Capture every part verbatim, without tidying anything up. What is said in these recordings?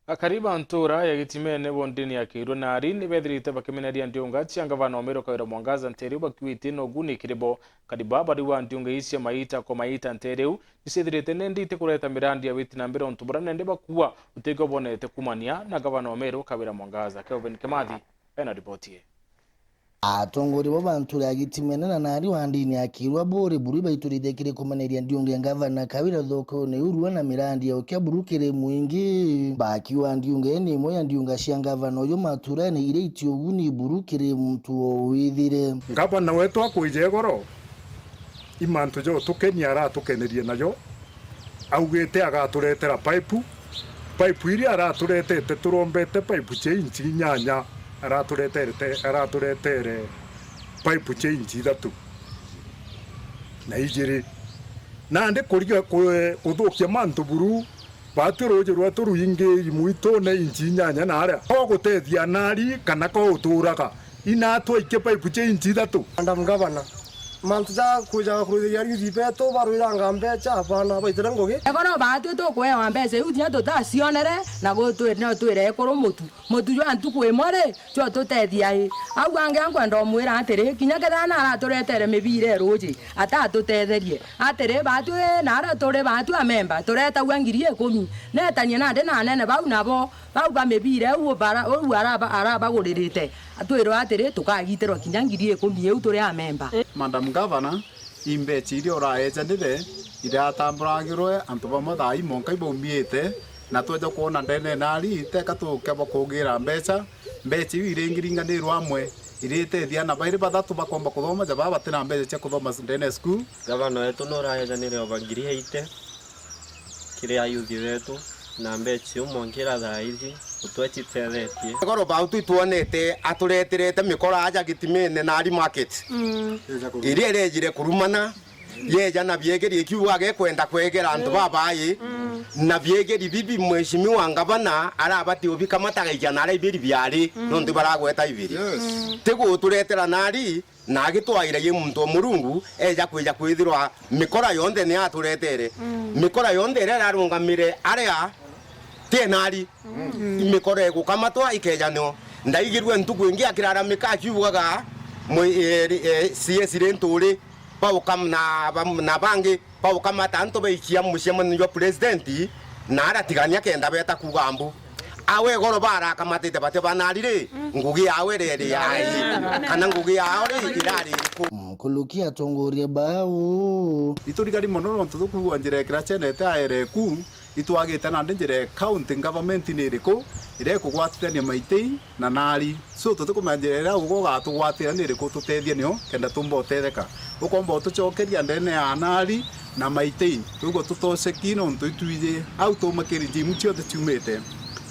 Akari ba ntuura ya Gitimene bo ndini ya Kiirua Naari ni bethirite bakimeneria ndiunga cia ngavana wa Meru Kawira Mwangaza nteere bakiuga iti na uguni kiri bo. Akari baa bariuga ndiunga ii cia maita kwa maita nteere iu ni ciethirite nende itikureta mirandi ya witi na mbere untu buria nende bakuuga utigwe bonete kuumania na ngavana wa Meru Kawira Mwangaza. Kelvin Kimathi ena riboti ii. Atongoria bo ba ntuura ya Gitimene na Naari wa ndini ya Kiirua Buuri buru ibaituritie kiri kumeneria ndiunga ya ngavana Kawira thokone urua na mirandi ya ukia buru kiri mwingi, bakiuga ndiunga ii ni imwe ya ndiunga cia ngavana uyu matuurene iria iti uguni buru kiri muntu o withire. Ngavana wetu akwija igoro, i mantu ja utukenia aratukenerie najo. Augite agaturetera paipu. Paipu iria araturetete, turombete paipu cia inchi inyanya, araturetere te-, araturetere paipu cia inchi ithatu na ijiri. Nandi kuriga ku-, kuthukia mantu buru, baatwi ruuji rwetu rwingi mwitune inchi inyanya na aria. Ko gutethia Naari kana ko utuuraga? Inatwa ikie paipu cia inchi ithatu. Madam Governor, mantu ja kujaga kurwithiria yuthi betu barwiranga mbecha, hapana, baitire ngugi. Ekoro baatwi tukwewa mbecha iu kinya tutacionere, na gutwi-, no twire ekuru mutu. Mutu jwa ntuku imwe ri, jwa tutethia i. Au angi ankwenda umwira atiri, kinya kethira na araturetere mibira e ruuji, atatutetherie. Atiri, baatwi na aria turi baatwi amemba, turetagua ngiri ikumi. Netanie nandi na anene bau nabo, bau ba mibira iu bara-, uu araba-, arabaguririte, atwirwe atiri, tukagitirwa kinya ngiri ikumi iu turi amemba. Madam Governor, imbecha iria uraejanire iratamburagirwe antu bamwe thaa ii monka ibaumiite, na tweja kwona ndene Naari, teka tukeba kugira mbecha, mbecha iu iringiringanirwe amwe, iritethia ana bairi bathatu bakomba kuthoma, ja baba bati na mbecha cia kuthoma ndene cukuru. Gavana wetu nuraejanire over ngiri eighty kiri ayuthi betu, na mbecha iu mwankira thaa ici utwecitethetie. Igoro bau twitwonete atureterete mikora aja Gitimene Naari market, iria irejire kurumana, yeja na biegeri ikiugaga ekwenda kwegera antu babai, na biegeri bibi mheshimiwa ngavana arabati ubikamata gaija na araibiri biari, nontu baragweta ibiri. Tiguturetera Naari, na agitwaire ye muntu o Murungu, eja kwija kwithirwa mikora yonthe ni aturetere. Mikora yonthe iria irarungamire aria ti Naari. Mikora igukamatwa ikejanio. Ndaigirue ntuku ingi akiraramika akiugaga mwe-, eh, eh, C S Linturi, baukam-, na bam-, na bangi, baukamata antu baikia mucemanio jwa president, na aratigania kenda beta kuuga mbu. Awe goro barakamatite bati ba Naari ri, ngugi yawe reri yai, kana ngugi yao ri irari iriku? Nkuruki atongoria bao. Iturigari mono nontu tukuugua njira ya Kirachene ite aereku, itwagite nandi njira ya county government ni iriku iria ikugwatithania Maitei na Naari. So, tutikumenya njira iria uga ugatugwatira ni iriku tutethie nio kenda tumba utetheka. Ukomba utucokeria ndene ya Naari na Maitei, twigua tutoceki nontu itwiji au tuma kiri njimu cionthe ciumite.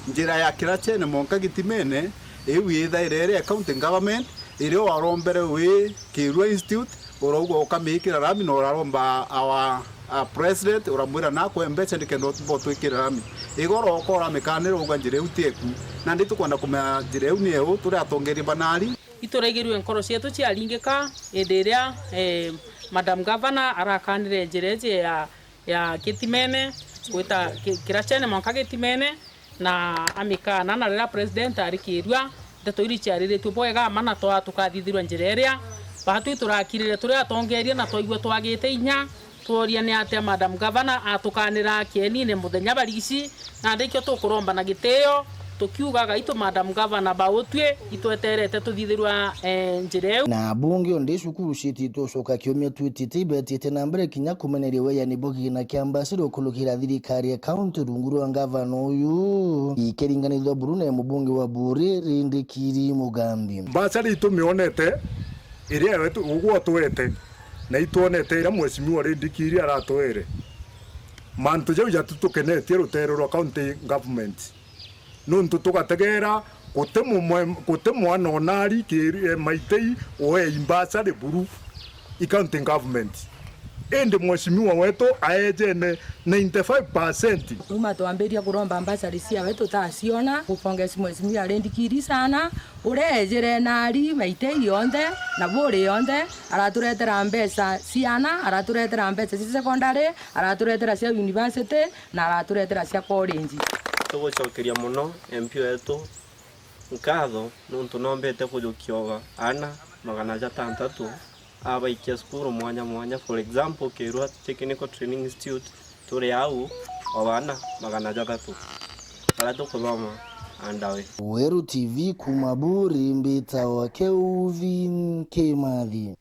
Njira ya Kirachene mwanka Gitimene, iu ithaire iri ya county government, iria warombere wi Kirua Institute, urauga ukamikira rami na uraromba our, our president, uramwira nakwe mbecha nikenda utwikire rami. Igoro ukora mikanire uga njira iu ti eku. Nandi tukwenda kumenya njira iu ni eu turi atongeria ba Naari. Ituraigirue nkoro cietu ciaringika indi iria, eh, Madam Governor arakanire njira iji ya, ya Gitimene, gwita Ki-, Kirachene mwanka Gitimene, na amikana na riria president ari Kirua, ndeto iria iciariritue bwega ama na twa tukathithirua njira iria. Baatwi turakirire turi atongeria na twaigua twagite inya, tworia ni atia Madam Governor atukanira kienine muthenya barici, na ndikio tukuromba na gitio, tukiugaga itu Madam Governor bautwi, itweterete tuthithirua, eh, njira iu. Na abunge o nthi cukuru ciititwe ucoka kiumia twitite ibetite na mbere kinya kumeneria weyani bwa kigina kia mbasari ukurukira thirikari ya kaunti rungu rwa ngavana uyu, ikiringanithua buru na mubunge wa Buuri Rindikiri Mugambi. Mbasari itumionete iria wetu ugwo twete, na itwonete iria mheshimiwa Rindikiri aratwere. Mantu jau jatitukenetie rutere rwa county government. Nuntu tugategeera guti mumwe-, guti mwana o Naari Kiiri-, eh, Maitei uei mbasari buru i county government. Indi mheshimiwa wetu aejene ninety-five percent. Kuma twambiria kuromba mbasari ciawe tutaciona, kupongesi mheshimiwa Rindikiri sana, uria ejire Naari Maitei yonthe na Buuri yonthe, araturetera mbeca ciana, araturetera mbeca cia secondary, araturetera cia university, na araturetera cia college. Tugucokeria mono M P wetu nkatho nontu noombite kujukia oba aana magana jatantatu abaikia cukuru mwanya mwanya. For example, Kirua Technical Training Institute turi au oba aana magana jathatu baria tukuthoma andawe. Weru T V kuuma Buri, mbitawa Keuthi Kimathi.